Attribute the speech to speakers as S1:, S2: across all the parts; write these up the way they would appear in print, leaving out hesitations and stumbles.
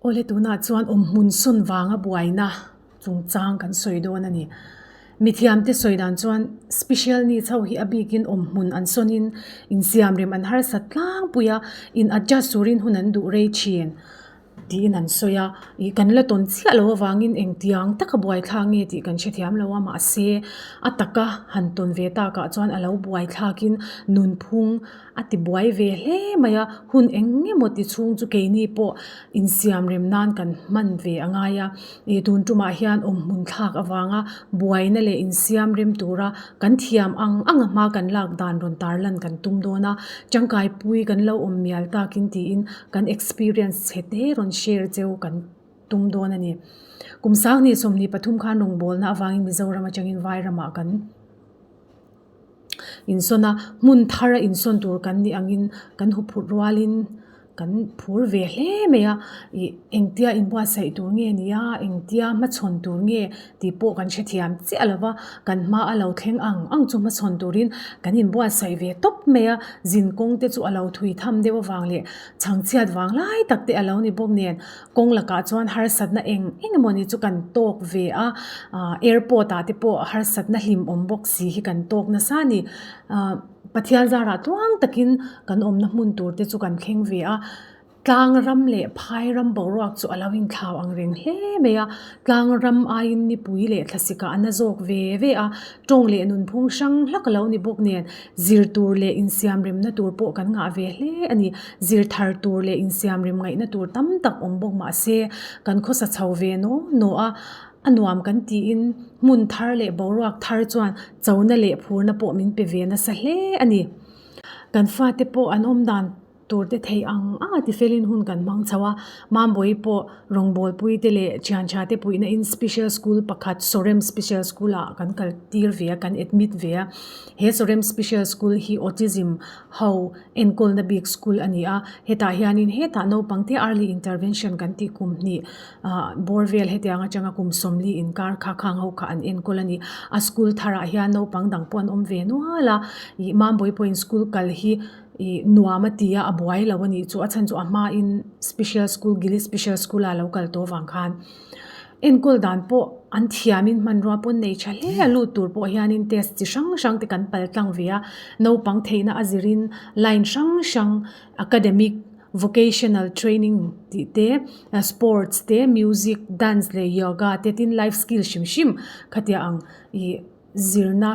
S1: Awle tunah chuan awmhmun sawn vanga buaina chungchang kan sawi dawn a ni. Mithiamte sawi dan chuan special needs ho hi a bikin awmhmun an sawnin insiamrem an harsat tlangpui a, in adjust turin hun an duh rei thin tiin an sawi a. Ih kan la tawn chiah loh avangin engtiang taka buaithlak nge tih kan hrethiam lo a mahse a taka han tawn ve takah chuan a lo buaithlakin nunphung A ti buai ve hle mai a, hun eng emaw ti chhung chu keini pawh insiam rem nan kan hman ve a ngai a. Ih tun tumah hian awmhmun thlak avanga buaina leh insiam rem tura kan thiam ang ang a hma kan lak dan rawn tarlan kan tum dawn a, tangkaipui kan lo awm mial takin tiin kan experience chhe te rawn share cheu kan tum dawn a ni. Kum sanghnih 23 khan rawngbawlna avangin Mizoram atangin Vairamah kan. Insawn a, hmun thar a insawn tur kan nih angin kan huphurh rualin kan phur ve hle mai a, ih engtia inbuatsaih tur nge ni a, engtia hmachhawn tur nge tih pawh kan hrethiam chiah lo va, kan hma a lo thleng ang ang chu hmachhawn turin kan inbuatsaih ve tawp mai a, zin kawng te chu a lo thui tham deuh avang leh chhangchhiat vang lai tak te a lo ni bawk nen. Kawng lakah chuan harsatna eng eng emaw ni chu kan tawk ve a, ah airport ah te pawh harsatna hlim awm bawk si hi kan tawk nasa a ni. Ah Pathian zarah tluang takin kan awmna hmun tur te chu kan thleng ve a, tlang ram leh phai ram boruak chu a lo inthlau ang reng hle mai a, tlang ram aiin nipui leh thlasik ah a na zawk ve ve a, tawng leh nunphung hrang hlak a lo ni bawk nen Zir tur leh insiam remna tur pawh kan ngah ve hle a ni. Zir thar tur leh insiam rem ngaihna tur tam tak awm bawk mah se, kan khawsa chho ve naw naw a, a nuam kan tiin hmun thar leh boruak thar chuan chona leh phurna pawh min pe ve nasa hle a ni. Kan fate pawh an awm dan Tur te thei ang ang a tifelin hun kan hmang chho a, Mambawi pawh rawngbawlpui te leh thiantha te puihna in special school pakhat Sorem Special School ah kan kal tir ve a, kan admit ve a. He Sorem Special School hi autism ho enkawlna bik school a ni a, hetah hianin hetah naupang te early intervention kan tih kum hnih ah bawr vel hetiang atanga kum 40 inkar kha khang ho kha an enkawl a ni. A school tharah hian naupang dang pawh an awm ve nual a, ih Mambawi pawhin school kal hi Ih nuam a ti a, a buai lo a nih chu. A chhan chu a hmain special school, Gili special school ah a lo kal tawh avang khan enkawl dan pawh an thiamin hmanrua pawn nei tha hle a, lut tur pawh hianin test chi hrang hrang te kan pal tlang ve a. Naupang theihna a zirin line hrang hrang academic, vocational training tih te, sports te, music, dance leh yoga te tin life skill hrim hrim khatiang ang ih zirna.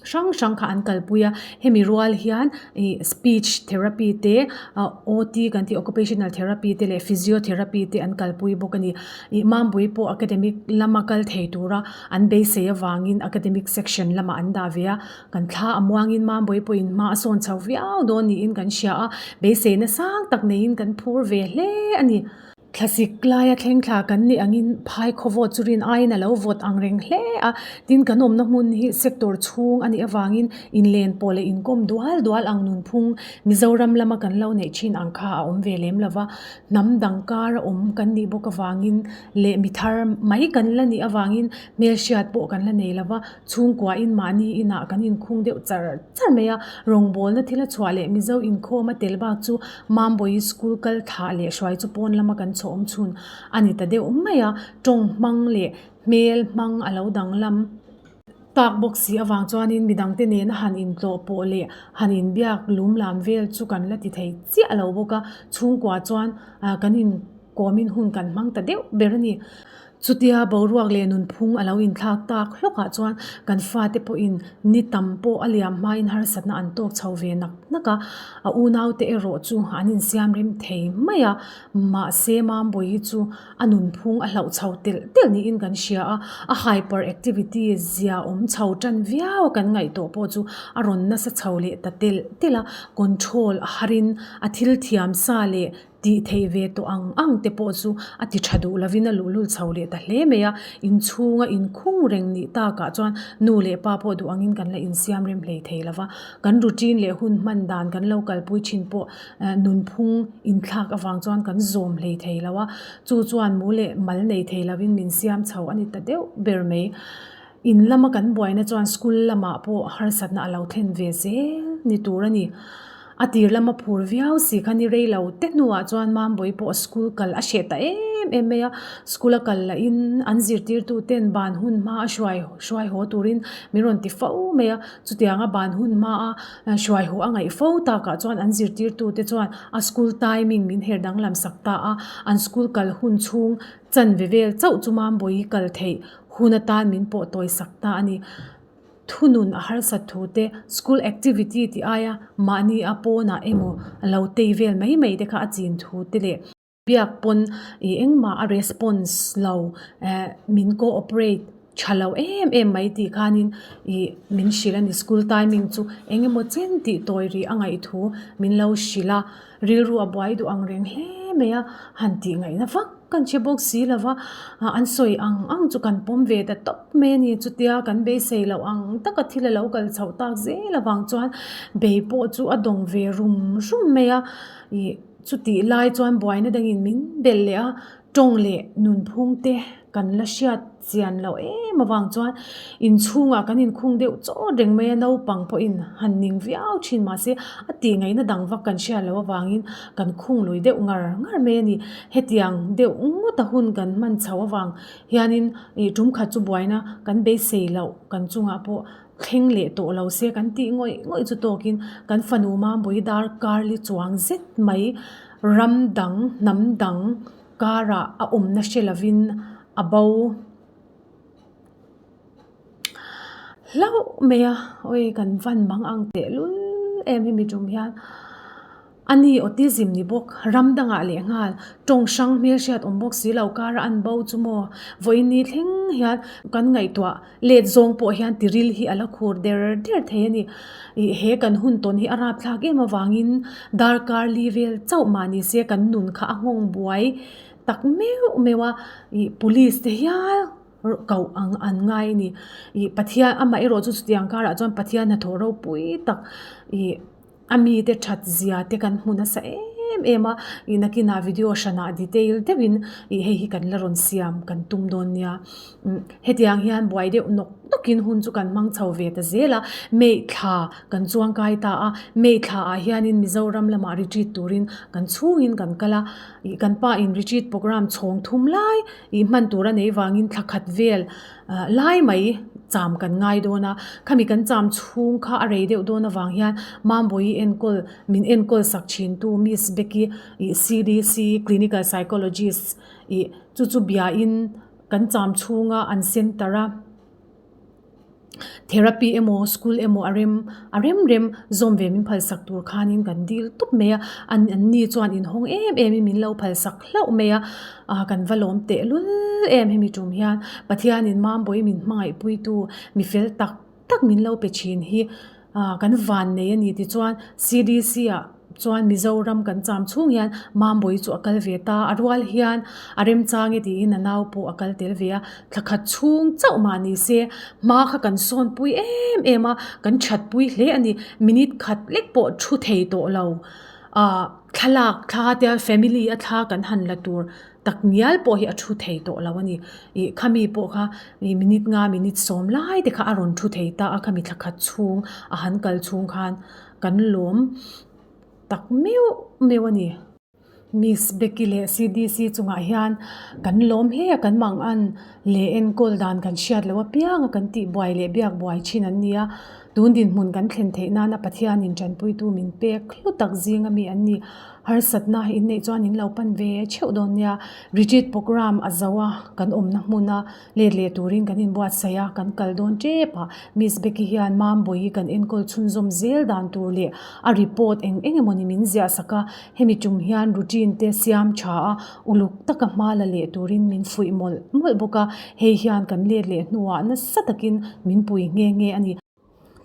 S1: hrang hrang kha an kalpui a hemi rual hian ih speech therapy te ah OT kan tih occupational therapy te leh physiotherapy te an kalpui bawk a ni ih Mambui pawh academic lama kal thei tura an beisei avangin academic section lamah an dah ve a kan thla a muangin Mambui pawhin hma a sawn chho viau dawn niin kan hria a beiseina sang tak neiin kan phur ve hle a ni. Thlasik laia thleng thla kan nih angin phai khaw vawt chu rin aiin a lo vawt ang reng hle a, tin kan awmna hmun hi sector chhung a nih avangin inlen pawh leh inkawm dual dual ang nunphung Mizoram lama kan lo neih thin ang kha a awm ve lem lova, hnam dang kara awm kan nih bawk avangin leh mi thar mai kan la nih avangin hmelhriat pawh kan la nei lova, chhungkuain mahni inah kan inkhung deuh char char mai a, rawngbawlna thil a chhuah leh Mizo inkhawm a tel bak chu Mambawi school kal thlah leh hruai chu pawn lama kan chho awm chhun a ni ta deuh mai a, tawng hmang leh hmel hmang a lo danglam tak bawk si avang chuanin midangte nena han intlawh pawh leh han inbiak lum lam vel chu kan la ti thei chiah lo bawk a, chhungkua chuan kan inkawmin hun kan hmang ta deuh ber a ni. Chutia boruak leh nunphung a lo inthlak tak hlawkah chuan kan fate pawhin ni tam pawh a liam hmain harsatna an tawk chho ve nak nak a, a unaute erawh chu an insiam rem thei mai a, mahse Mambawi hi chu a nunphung a hlauh chho telh telh niin kan hria a, a hyper activity zia awm chho tan viau a kan ngaihtuah pawh chu a rawn nasa chho leh ta telh telh a, control a harin a thil thiam sa leh Tih theih ve tawh ang ang te pawh chu a ti tha duh lovin a luhlul chho leh ta hle mai a, inchhunga inkhung reng nih takah chuan nu leh pa pawh duh angin kan la insiam rem hlei thei lo va, kan routine leh hun hman dan kan lo kalpui thin pawh nunphung inthlak avang chuan kan zawm hlei thei lo a, chu chuan mu leh mal nei thei lovin min siam chho a ni ta deuh ber mai. In lama kan buaina chuan school lamah pawh harsatna a lo thlen ve zel ni tur a ni. A tir lama phur viau si kha ni rei lo te hnuah chuan Mambawi pawh school kal a hreh ta em em mai a, school a kal lahin an zirtirtu ten ban hun hma a hruai hruai haw turin min rawn ti fo mai a, chutianga ban hun hma a hruai haw a ngaih fo takah chuan an zirtirtu te chuan a school timing min her danglam sak ta a, an school kal hun chhung chanve vel chauh chu Mambawi kal theih hun atan min pawh tawi sak ta a ni. Thunun a harsat thu te, school activity tih aia mahni a pawnah emaw a lo tei vel mai mai te kha a chin thu te leh biak pawn ih engmah a response lo eh min cooperate tha lo em em mai tih khanin ih min hrilh a ni. School timing chu eng emaw chen tih tawi rih a ngaih thu min lo hrilh a, rilru a buai duh ang reng hle mai a, han tih ngaihna vak. Kan hre bawk si lo va, an sawi ang ang chu kan pawm ve ta tawp mai a ni. Chutia kan beisei loh ang taka thil a lo kal chhoh tak zel avang chuan bei pawh chu a dawng ve rum rum mai a. Ih chutih lai chuan buaina dangin min belh leh a, tawng leh nunphung te kan la hriat chian loh em avang chuan inchhungah kan inkhung deuh chawt reng mai a, naupang pawhin han ning viau thin mahse a tih ngaihna dang vak kan hriat loh avangin kan khung lui deuh ngar ngar mai a ni. Hetiang deuh ngawta hun kan hman chho avang hianin ih tum khat chu buaina kan beisei loh kan chungah pawh thleng leh tawh lo se kan tih ngawih ngawih chu tawkin kan fanu Mambawi darkar li chuang zet mai ram dang hnam dang Karah a awmna hre lovin a bo hlauh mai a, awi kan van mang ang tehlul em hemi tum hian a ni autism ni bawk ram dangah leh nghal tawng hrang hmelhriat awm bawk si lo karah an bo chu maw vawiin ni thleng hian kan ngaihtuah let zawng pawh hian tiril hi a la khur der der thei a ni ih he kan hun tawn hi a rapthlak em avangin darkar li vel chauh mah ni se kan nun kha a nghawng buai tak meuh meuh a ih police te hial koh ang an ngai a ni ih Pathian amah erawh chu chutiang karah chuan Pathian hnathawh ropui tak ih. A mite that zia te kan hmu nasa em em a, ih nakinah video hranah detail deuhin ih hei hi kan la rawn siam kan tum dawn nia. Umm hetiang hian buai deuh nawk nawkin hun chu kan hmang chho ve ta zel a, May thla kan chuang kai ta a, May thla ah hianin Mizoram lamah retreat turin kan chhungin kan kal a, ih kan pa in retreat programme chhawng thum lai ih hman tur a nei vangin thla khat vel Lai mai cham kan ngai dawn a, khami kan cham chhung kha a rei deuh dawn avang hian Mambawi enkawl min enkawl sak thintu Miss Becky ih CDC Clinical Psychologist ih chu chu biain kan cham chhunga an centre a therapy emaw school emaw a rem a rem rem zawm ve min phalsak tur khanin kan dil tawp mai a, an an ni chuan inhawng em em in min lo phalsak hlauh mai a. Ah kan va lawm teh lul em hemi tum hian Pathianin Mambawi min hmangaihpuitu mi fel tak tak min lo pe thin hi ah kan van nei a ni tichuan CDC ah chuan Mizoram kan cham chhung hian Mambawi chu a kal ve ta a rual hian a remchang e tiin a nau pawh a kal tel ve a thla khat chhung chauh mah ni se hma kha kan sawnpui em em a kan thatpui hle a ni minute khat lek pawh thu thei tawh lo. Ah thlalak thla te family a thla kan han la tur tak ngial pawh hi a thu thei tawh lo a ni. Ih khami pawh kha ih minute nga minute sawm lai te kha a rawn thu thei ta a khami thla khat chhung a han kal chhung khan kan lawm tak meuh meuh a ni. Miss Becky leh CDC chungah hian kan lawm hle a kan mang an leh enkawl dan kan hriat loh apiang a kan tih buai leh biak buai thin an ni a. Tun dinhmun kan thlen theih nana Pathianin tanpuitu min pek hlu tak zing ami an ni. Harsatna inneih chuan in lo pan ve theuh dawn nia. Retreat programme a zo a, kan awmna hmuna let leh turin kan inbuatsaih a, kan kal dawn tep a. Miss Becky hian Mambawi kan enkawl chhunzawm zel dan tur leh a report eng eng emawni min ziah sak a. Hemi tum hian routine te siam tha a, uluk taka hma la leh turin min fuih mawlh mawlh bawk a, hei hian kan let leh hnuah nasa takin min pui nghe nghe a ni.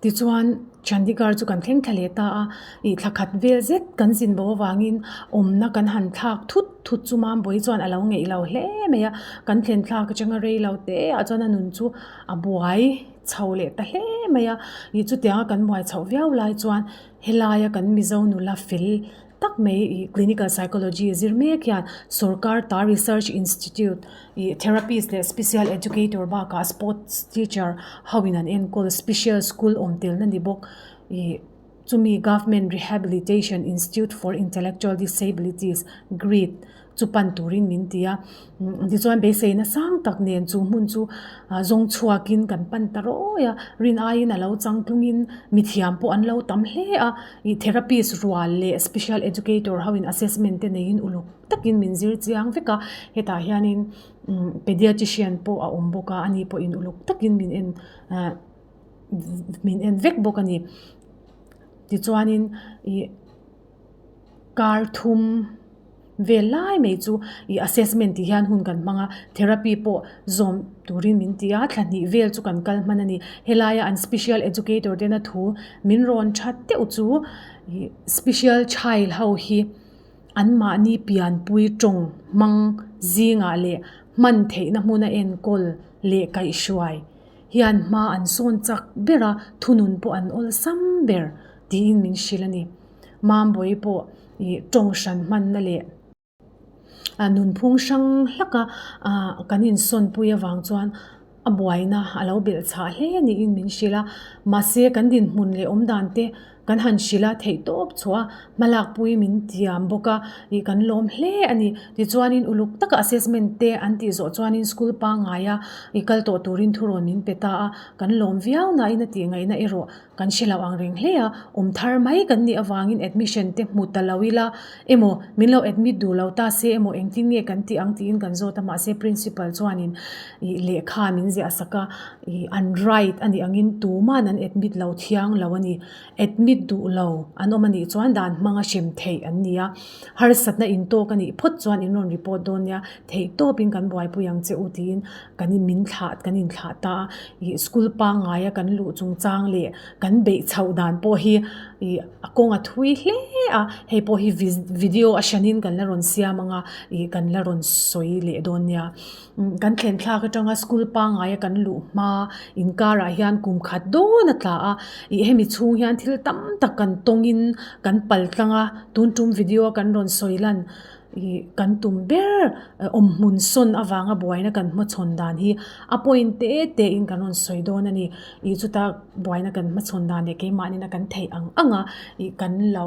S1: Tichuan, Chandigarh chu kan thleng thla leh ta a, ih thla khat vel zet kan zin bo avangin awmna kan han thlak thut thut chu Mambawi chuan a lo ngeih lo hle mai a, kan thlen thlak atanga rei lo te ah chuan a nun chu a buai chho leh ta hle mai a, ih chutianga kan buai chhoh viau lai chuan Helaia kan Mizo nula fel tak mai ih clinical psychology zir mek hian sorkar ta research institute ih therapist leh special educator bakah sports teacher ho in an enkawl special school awm telna ni bawk ih. Chumi Government Rehabilitation Institute for Intellectual Disabilities, GRID, chu pan turin min ti a. Tichuan beiseina sang tak nen chu hmun chu zawng chhuakin kan pan ta rawi a, rin aiin a lo changtlungin mithiam pawh an lo tam hle a. Ih therapist rual leh special educator hoin assessment te neiin uluk takin min zir chiang vek a, hetah hianin pediatrician pawh a awm bawk a, ani pawhin uluk takin min en min en vek bawk a ni. Tichuanin ih kar thum vel lai mai chu ih assessment tih hian hun kan hmang a, therapy pawh zawm turin min ti a, thla hnih vel chu kan kal hman a ni. Helaia an special educator tena thu min rawn that deuh chu ih special child ho hi Anmahni pianpui tawng hmang zingah leh hman theihna hmuna enkawl leh kaihhruai hian hma an sawn chak ber a, thunun pawh an awlsam ber tiin min hrilh a ni. Mambawi pawh ih tawng hran hmanna leh nunphung hrang hlaka kan insawnpui avang chuan a buaina a lo belh chhah hle niin min hrilh a, mahse kan dinhmun leh awmdan te kan han hrilh a theih tawp chhuah a, hmalakpui min tiam bawk a, ih kan lawm hle a ni. Tichuanin uluk taka assessment te an tih zawh chuanin school pangngaia ih kal tawh turin thurawn min pe ta a, kan lawm viau nain a tih ngaihna erawh kan hre lo ang reng hle a, awm thar mai kan nih avangin admission te hmu ta lo ila emaw min lo admit duh lo ta se emaw engtin nge kan tih ang tiin kan zawt a mahse principal chuanin ih lehkha min ziah sak a ih an right a nih angin tuman an admit lo thiang lo a ni admit duh lo an awm a nih chuan dan hmanga hrem theih an ni a harsatna intawk a nih phawt chuan in rawn report dawn nia theih tawpin kan buaipui ang che u tiin kan in min thlah kan in thlah ta a ih school pangngaia kan luh chungchang leh kan beih chhoh dan pawh hi ih a kawng a thui hle a hei pawh hi video a hranin kan la rawn siam ang a ih kan la rawn sawi leh dawn nia kan thlen thlak atanga school pangngaia kan luh hma inkarah hian kum khat dawn a tla a ih hemi chhung hian thil tam tak kan tawngin kan pal tlang a tun tum video a kan rawn sawi lan. Ih kan tum ber awmhmun sawn avanga buaina kan hmachhawn dan hi a point te te in kan rawn sawi dawn a ni. Ih chuta buaina kan hmachhawn dan leh keimahni kan theih ang ang a ih kan lo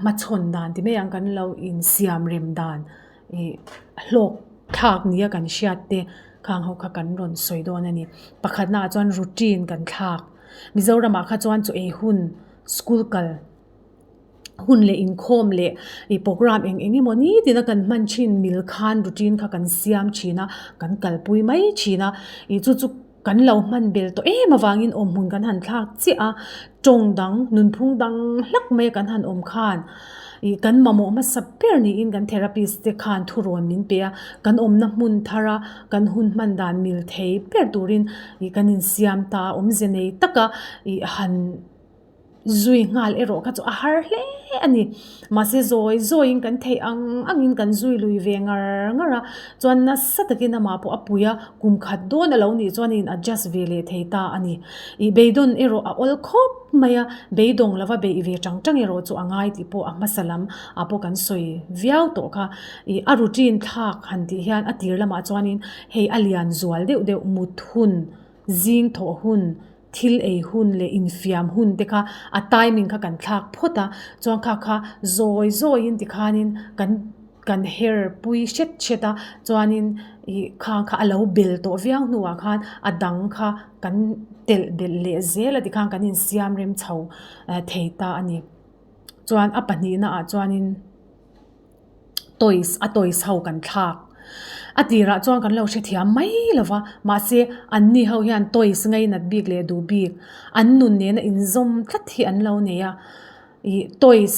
S1: hmachhawn dan ti mai ang kan lo insiam rem dan ih hlawk thlak nia kan hriat te khang ho kha kan rawn sawi dawn a ni. Pakhatnaah chuan routine kan thlak Mizoramah kha chuan chaw ei hun school kal. Hun leh inkhawm leh ih program eng eng emaw nitin a kan hman thin mil khan routine kha kan siam thin a kan kalpui mai thin a ih chu chu kan lo hman bel tawh em avangin awmhmun kan han thlak chiah a tawng dang nunphung dang hlak mai a kan han awm khan ih kan mamawh hmasa ber niin kan therapist te khan thurawn min pe a kan awmna hmun thar a kan hun hman dan mil thei ber turin ih kan insiam ta a awmze nei taka ih han. Zui nghal erawh kha chu a har hle a ni. Mahse zawi zawiin kan theih ang angin kan zui lui ve ngar ngar a, chuan nasa takin amah pawh a pui a, kum khat dawn a lo nih chuan a in adjust ve leh thei ta a ni. Ih beidawn erawh a awl khawp mai a, beidawng lova beih ve tang tang erawh chu a ngai tih pawh a hmasa lam ah pawh kan sawi viau tawh kha. Ih a routine thlak han tih hian a tir lamah chuanin hei a lian zual deuh deuh mut hun, zing thawh hun, Thil ei hun leh infiam hun te kha a timing kha kan thlak phawt a, chuan kha kha zawi zawiin tikhanin kan kan her pui hret hret a, chuanin ih khang kha a lo bel tawh viau hnuah khan a dang kha kan telh belh leh zel a tikhan kan insiam rem chho thei ta a ni. Chuan a pahnihna ah chuanin. Toys a toys ho kan thlak. A tirah chuan kan lo hrethiam mai lo va, mahse anni ho hian toys ngainat bik leh duh bik an nun nena inzawm tlat hi an lo nei a. Ih toys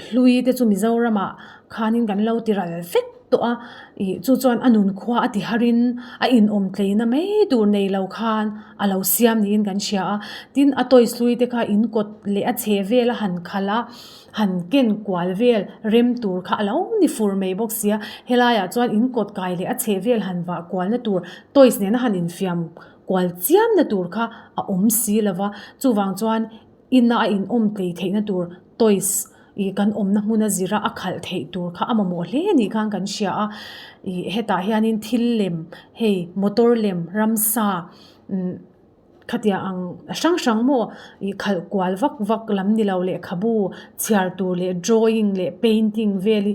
S1: hlui te chu Mizoramah khanin kan lo ti ral vek tawh a, ih chu chuan a nun khua a ti harin a inawm tleina mai tur nei lo khan a lo siam niin kan hria a. Tin a toys hlui te kha in kawt leh a chhe vel a han khalh a. Han ken kual vel rem tur kha a lo ni fur mai bawk sia, helaiah chuan in kawt kai leh a chheh vel han vah kualna tur toys nena han infiam kual chiamna tur kha a awm si lo va, chuvang chuan ina a inawm tlei theihna tur toys ih kan awmna hmuna zira a khalh theih tur kha a mamawh hle anih khan kan hria a, ih hetah hianin thil lem hei motor lem ramsa umm. Khatiang ang hrang hrang maw ih khalh kual vak vak lam ni lo lehkhabu chhiar tur leh drawing leh painting vel hi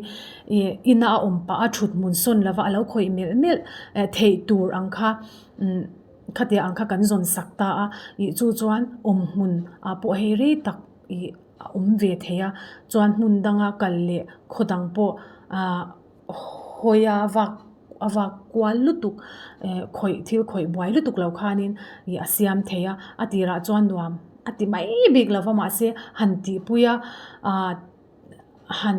S1: ih ina a awm pah a thut hmun sawn lova a lo khawih melh melh theih tur ang kha umm khatiang ang kha kan zawn sak ta a ih chu chuan awm hmun ah pawh hei rei tak ih a awm ve thei a chuan hmun danga kal leh khaw dang pawh ah hawi a vak a vak kual lutuk eh khawih thil khawih buai lutuk lo khanin ih a siam thei a a tirah chuan nuam a ti mai bik lo va mahse han tihpui a ah han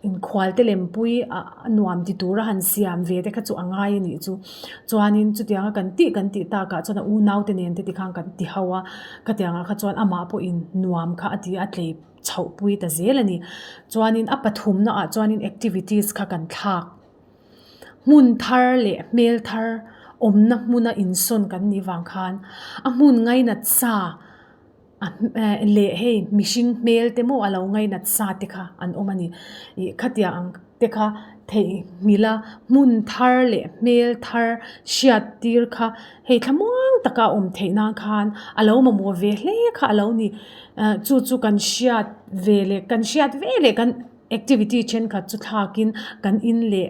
S1: inkhual te lem pui ah nuam ti tura han siam ve te kha chu a ngai a nih chu chuanin chutianga kan tih kan tih takah chuan a unau te nen te tikhan kan ti ho a khatiangah kha chuan amah pawhin nuam kha a ti a a tlei chhoh pui ta zel a ni. Chuanin a pathumna ah chuanin activities kha kan thlak. Hmun thar leh hmel thar awmna hmuna insawn kan nih vang khan a hmun ngainat sa a leh hei mihring hmel te maw a lo ngainat sa te kha an awm a ni. Ih khatiang ang te kha theihnghilh a hmun thar leh hmel thar hriat tir kha hei thlamuang taka a awm theih nan khan a lo mamawh ve hle kha a lo ni. Ah chu chu kan hriat ve leh kan hriat ve leh kan activity thenkhat chu thlakin kan in leh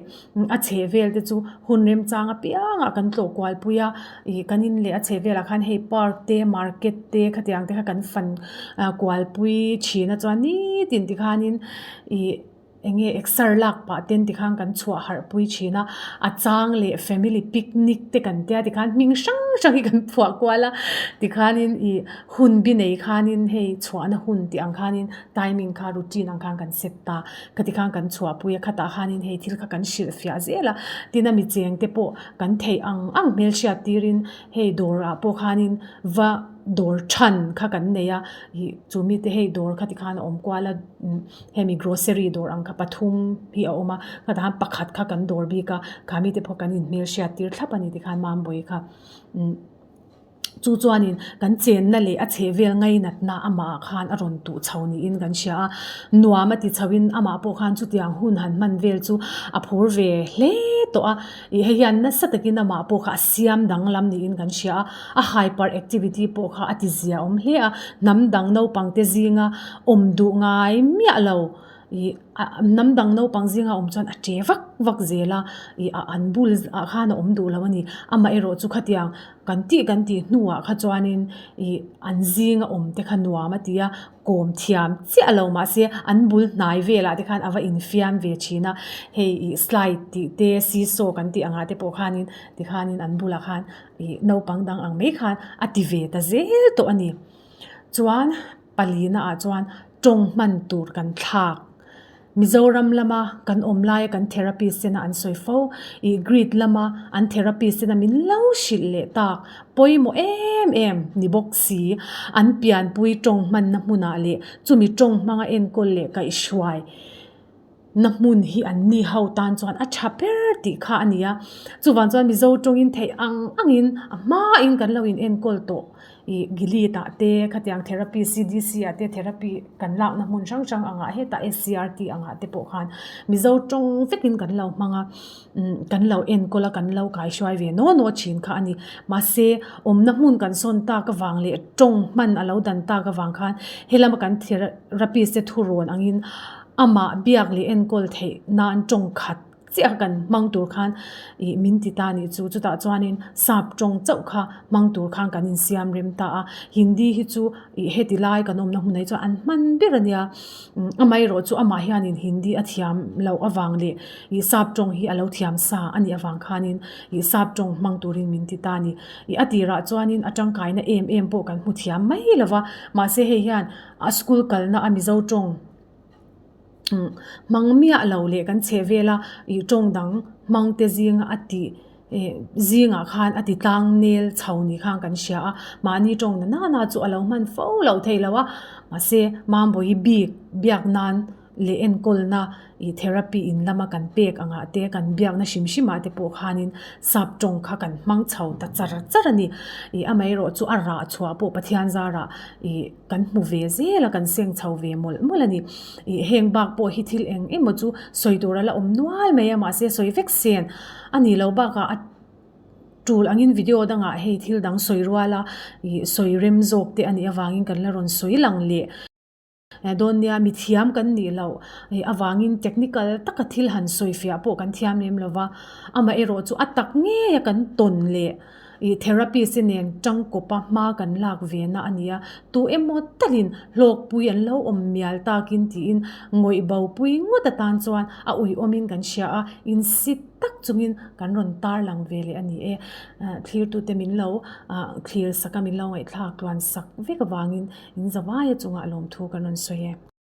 S1: a chheh vel te chu hun remchang apiangah kan tlawh kual pui a ih kan in leh a chheh velah khan hei park te market te khatiang te kha kan fan ah kual pui thin a chuan nitin tikhanin ih. Eng nge exer lak pah ten tikhan kan chhuah harh pui thin a, a chang leh family picnic te kan tia tikhan hming hrang hrang hi kan phuah kual a, tikhanin ih hun bi nei khanin hei chhuahna hun tih ang khanin timing kha routine ang khan kan set ta, khati khan kan chhuah pui a, khatah khanin hei thil kha kan hrilh fiah zel a, tin a mi cheng te pawh kan theih ang ang hmelhriat tirin hei dawr ah pawh khanin va dawr than kha kan nei a, ih chu mite hei dawr kha tikhan a awm kual a. Hemi grocery dawr ang kha pathum hi a awm a khatah khan pakhat kha kan dawr bik a kha mite pawh kan inhmel hriat tir thlap a ni tikhan Mambawi kha umm chu chuanin kan chenna leh a chheh vel ngainatna amah ah khan a rawn tuh chho niin kan hria a nuam a ti chho in amah pawh khan chutiang hun han hman vel chu a phur ve hle tawh a ih hei hian nasa takin amah pawh kha a siam danglam niin kan hria a a hyper activity pawh kha a ti zia awm hle a hnam dang naupang te zinga awm duh ngai miah lo ih hnam dang naupang zinga awm chuan a che vak vak zel a ih a an bul ah khan a awm duh lo a ni amaherawh chu khatiang kan tih kan tih hnuah kha chuanin ih an zinga awm te kha nuam a ti a kawm thiam chiah lo mahse an bul hnai velah te khan a va infiam ve thin a hei ih slide tih te seesaw kan tih angah te pawh khanin tikhanin an bulah khan ih naupang dang ang mai khan a ti ve ta zel tawh a ni. Chuan palina ah chuan tawng hman tur kan thlak. Mizoram lama kan awm laia kan therapist tena an sawi fo ih greet lama an therapist tena min lo hrilh leh tak pawimawh em em ni bawk si. An pianpui tawng hmanna hmunah leh chumi tawng hmanga enkawl leh kaihhruai na hmun hi an ni ho tan chuan a tha ber tih kha a ni a. Chuvang chuan Mizo tawngin theih ang angin a hmain kan lo in enkawl tawh ih Gilead ah te khatiang therapy C_D_C ah te therapy kan lakna hmun hrang hrang angah hetah S_C_R_T angah te pawh khan Mizo tawng vekin kan lo hmang a umm kan lo enkawl a kan lo kaihruai ve naw naw thin kha a ni. Mahse awmna hmun kan sawn tak avang leh tawng hman a lo dan tak avang khan helama kan therapist te thurawn angin Amah biak leh enkawl theih nan tawng khat chiah kan hmang tur khan ih min ti ta nih chu. Chutah chuanin sap tawng chauh kha hmang tur khan kan insiam rem ta a. Hindi hi chu ih heti lai kan awmna hmunah hi chuan an hman ber a nia. Amaherawh chu amah hianin Hindi a thiam loh avang leh ih sap tawng hi a lo thiam sa a nih avang khanin ih sap tawng hmang turin min ti ta a ni. Ih a tirah chuanin a tangkaina em em pawh kan hmu thiam mai lo va. Mahse hei hian a school kalna a Mizo tawng Hmang miah lo leh kan chheh vel a, ih tawng dang hmang te zinga a tih eh zingah khan a ti tlang nel chho ni khan kan hria a, mahni tawng na nana chu a lo hman fo loh theih loh a, mahse Mambawi bik biak nan leh enkawlna ih therapy in lama kan pek angah te kan biakna hrim hrim ah te pawh khanin sap tawng kha kan hmang chho ta char char a ni, ih amaherawh chu a rah chhuah pawh Pathian zarah ih. Kan hmu ve zel a, kan seng chho ve mawlh mawlh a ni. Ih heng bak pawh hi thil eng emaw chu sawi tur a la awm nual mai a, mahse sawi vek sen a nih loh bakah a. Tul angin video dangah hei thil dang sawi ruala ih sawi rem zawk te a nih avangin kan la rawn sawi lang leh dawn nia. Mithiam kan nih loh ih avangin technical taka thil han sawi fiah pawh kan thiam lem lo va, amaherawh chu a tak ngeia kan tawn leh ih therapist te nen tangkawpa hma kan lak ve na a ni a, tu emaw talin hlawkpui an lo awm mial takin tiin ngawih bopui ngawt atan chuan a uiawmin kan hria a, insit tak chungin kan rawn tar lang ve leh a ni e. Thlirtute min lo thlir sak a, min lo ngaihthlak tluan sak vek avangin in zavaia chungah lawmthu kan rawn sawi e.